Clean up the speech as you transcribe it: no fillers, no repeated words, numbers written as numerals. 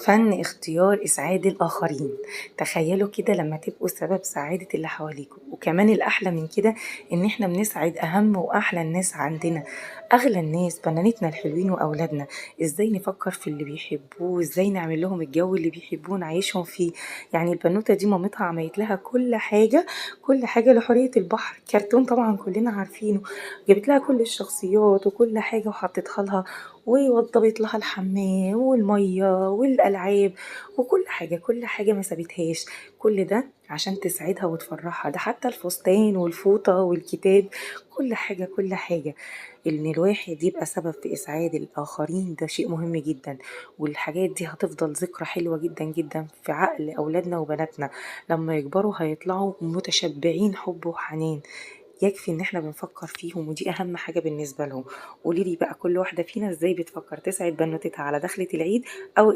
فن اختيار إسعاد الآخرين. تخيلوا كده لما تبقوا سبب سعادة اللي حواليكوا، وكمان الأحلى من كده إن إحنا بنسعد أهم وأحلى الناس عندنا، أغلى الناس، بنانتنا الحلوين وأولادنا. إزاي نفكر في اللي بيحبوه، إزاي نعمل لهم الجو اللي بيحبوه نعيشهم فيه. يعني البنوتة دي مامتها عملت لها كل حاجة، كل حاجة لحورية البحر، كرتون طبعا كلنا عارفينه، جابت لها كل الشخصيات وكل حاجة وحطتها لها، ووضبت لها الحمام والمية والألعاب وكل حاجة، كل حاجة ما سابتهاش. كل ده عشان تسعدها وتفرحها، ده حتى الفستان والفوطة والكتاب، كل حاجة كل حاجة. إن الواحد يبقى سبب في إسعاد الآخرين ده شيء مهم جدا، والحاجات دي هتفضل ذكرى حلوة جدا جدا في عقل أولادنا وبناتنا، لما يكبروا هيطلعوا متشبعين حب وحنان. يكفي إن إحنا بنفكر فيهم، ودي أهم حاجة بالنسبة لهم. قولي لي بقى كل واحدة فينا إزاي بتفكر تسعد بنوتتها على دخلة العيد أو